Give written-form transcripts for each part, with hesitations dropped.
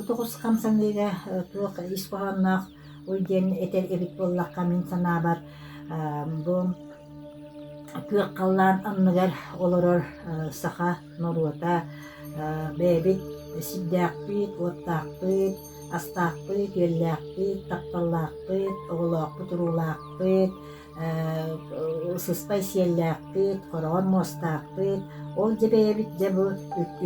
тоҕус хамсаныыга туох ис хоһоонноох уй диэн этэр эбит буоллахха, мин санаабар, бу күөх халлаан анныгар олорор саха норуота бэйэбит сирдээхпит, уоттаахпыт, астаахпыт, үөллээхпит, тапталлаахпыт, оҕолоохпут, уруулаахпыт, сыспай сиэллээхпит, хороҕор муостаахпыт. Ол дьэ бэйэбит дьэ бу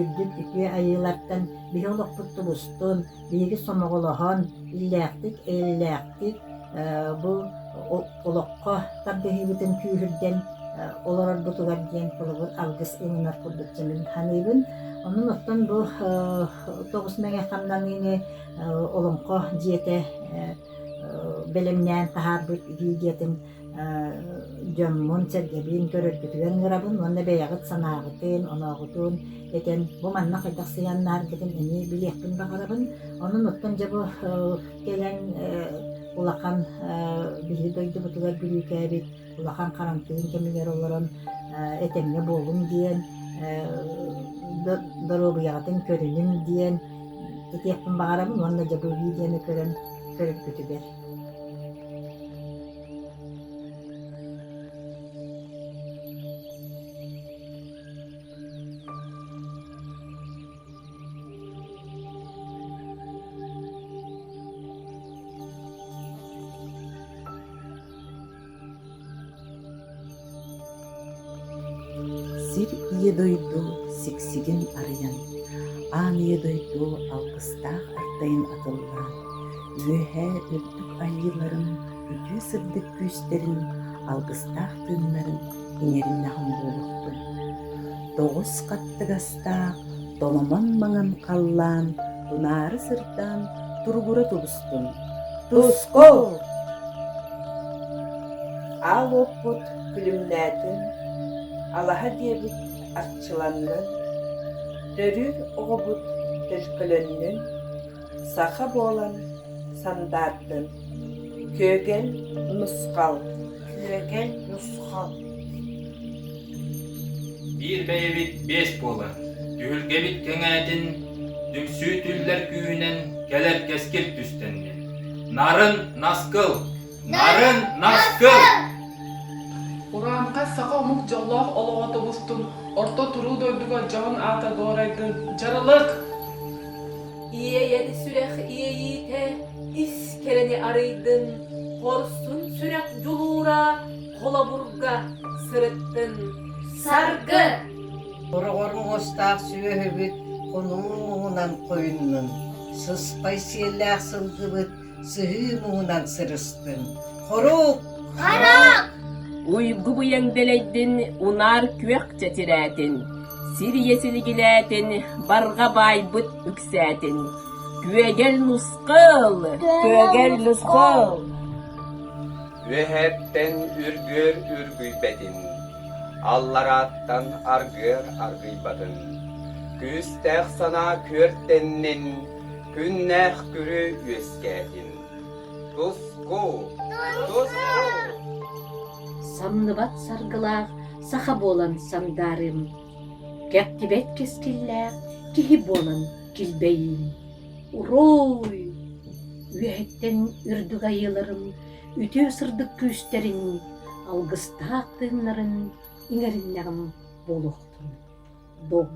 үрдүк үтүө айыылартан биһи олохпут тубустун, биһиги сомоҕолоһон, иллээхтик, эйэлээхтик бу олоххо тардыһыыбытын күүһүрдэн олорорбутугар диэн холобур алгыс ылынар курдук дьэ мин саныыбын. Онон оттон бу тоҕус мэҥэ хамнаныыны олоҥхо дьиэтэ бэлэмнээн таһаарбыт видеотын дьоммун-сэргэбин көрөргүтүгэр ыҥырабын уонна бэйэҕит санааҕытын, онооҕутун этэн бу манна хайдах сыһыаннаһаргытын эмиэ билиэхпин баҕарабын. Онон оттон дьэ бу кэлэн улахан биһиги дойдубутугар бүрүүкээбит улахан харантыын кэмигэр олорон этэҥҥэ буолуҥ диэн, доруобуйаҕытын көрүнүҥ диэн этиэхпин баҕарабын уонна дьэ бу видеоны көрөн көрөргүтүгэр. Сир ийэ дойду сиксигин арыйан, аан ийэ дойду алгыстаах артайын атыллаан, үөһээ үрдүк айыыларын үтүө сырдык күүстэрин, алгыстаах тыыннарын иҥэриннэҕим буолуохтун. Тоҕус хаттыгастаах толомон маҥан халлаан тунаары сырдаан туругура тубустун. Туску! Аал уоппут күлүмнээтин, алаһа диэбит арчыланнын, төрүүр оҕобут төлкөлөннүн, саха буолан сандаардын. Күөгэл нусхал Күөгэл нусхал Биир бэйэбит биэс буолар, түһүлгэбит кэҥээтин, түмсүү түллэр күүһүнэн кэлэр кэскил түстэннин. Нарын наскыл! Нарын наскыл! Урааҥхай саха омук дьоллоох олоҕо тубустун, орто туруу дойдуга дьоһун аата дуорайдын, дьарылык! Иэйэн сүрэх иэйиитэ ис кэрэни арыйдын, хорсун сүрэх дьулуура холобурга сырыттын. Саргы! Хороҕор муостаах сүөһүбүт хонуу муҥунан хойуннун, сыспай сиэллээх сылгыбыт сыһыы муҥунан сырыстын. Хорук! Харах! Уйгу быйаҥ дэлэйдин, унаар күөх чэчирээтин, сир ийэ силигилээтин, барҕа баайбыт үксээтин. Күөгэл нусхал! Күөгэл нусхал! Үөһэттэн үргүөр үргүйбэтин, алларааттан аргыар аргыйбатын, күүстээх санаа күөртэннин, күннээх күрү үөскээтин. Туску! Туску! Самныбат саргылаах саха буолан сандаарым, кэхтибэт кэскиллээх киһи буолан килбэйиим. Уруй! Үөһэттэн үрдүк айыыларым үтүө сырдык күүстэрин, алгыстаах тыыннарын иҥэриннэҕим буолуохтун. Дом!